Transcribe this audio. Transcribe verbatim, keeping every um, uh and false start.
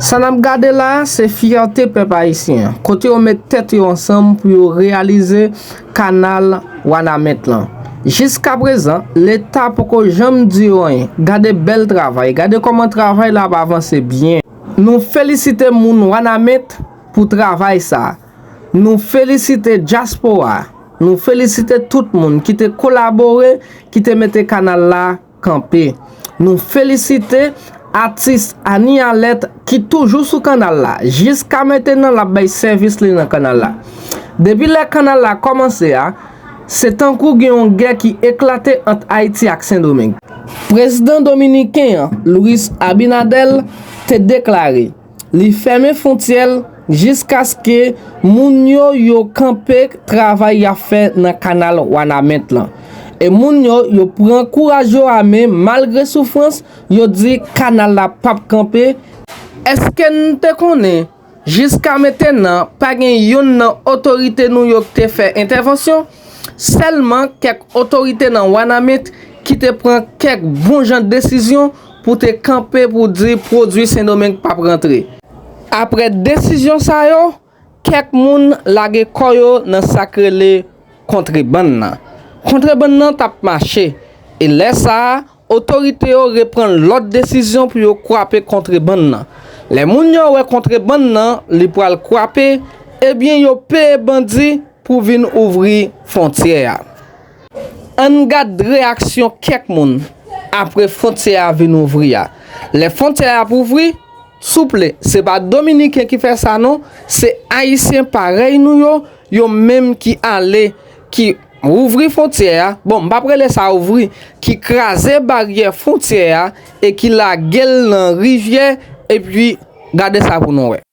Sa n ap gade la a, se fyète pèp ayisyen an, kote yo met tèt yo ansanm pou yo reyalize kanal Wanament lan. Jiskaprezan, Leta poko janm di yo anyen. Gade bèl travay, gade kòman travay la ap avanse byen. Nou felisite moun Wanament pou travay sa a. Nou felisite dyaspora a. Nou felisite tout moun ki te kolabore, ki te mete kanal la kanpe. Nou felisite atis Anie Alerte ki toujou sou kanal la. Jiska mentenan, l ap bay sèvis li nan kanal la. Depi lè kanal la kòmanse a, se tankou gen yon gè ki eklate ant Ayiti ak Sendomeng. Prezidan dominiken an, Luis Abinader, te deklare li fèmen fwontyè l jiskaske moun yo yo kanpe travay y ap fè nan kanal Wanament lan. E moun yo, yo pran kouraj yo a men, malgre soufrans, yo di kanal la p ap kanpe. Èske n te konnen jiska mentenan pa gen youn nan otorite nou yo ki te fè entèvansyon? Sèlman kèk otorite nan Wanament ki te pran kèk bon jan desizyon pou te kanpe pou di pwodui Sendomeng p ap rantre. Apre desizyon sa yo, kèk moun lage kò yo nan sa k rele kontrebann nan. Kontrebann nan t ap mache, e lè sa a, otorite yo reprann lòt desizyon pou yo kwape kontrebann nan. Lè moun yo wè kontrebann nan, li pral kwape, ebyen yo peye bandi pou vin ouvri fwontyè a. Ann gad reyaksyon kèk moun apre fwontyè a vin ouvri a. Lè fwontyè a ap ouvri, souple, se pa Dominiken ki fè sa non, se Ayisyen parèy nou yo, yo menm ki ale, ki ouvri fwontyè a, bon, m p ap rele sa ouvri, ki kraze baryè fwontyè a e ki lage l nan rivyè, epi gade sa pou nou wè.